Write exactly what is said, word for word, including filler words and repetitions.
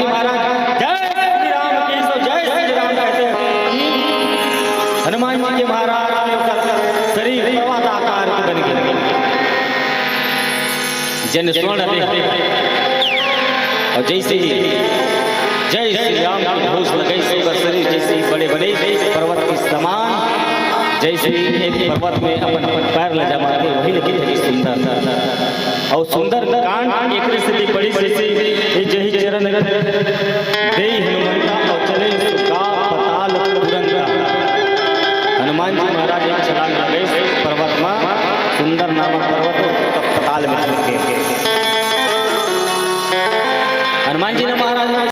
महाराज, जय श्री राम की, सो जय श्री राम कहते हैं। हनुमान जी के महाराज के ओकर शरीर पर्वत आकार के बन गए। जन स्वर्ण दे। और जैसे ही जय श्री राम की घोष लगे, ओकर शरीर जैसे ही बड़े बड़े पर्वत के समान, जैसे ही एक पर्वत में अपन अपन पैर ले जमाते, वही लगे थे सुंदर। और सुंदर कांड एक स्थिति बड़ी बड़ी सी, ये जही चरण देई हनुमंता और चले सुगा पताल तुरंता। हनुमान जी महाराज एक छलांग लगे पर्वत में, सुंदर नामक पर्वत पताल में चल गए।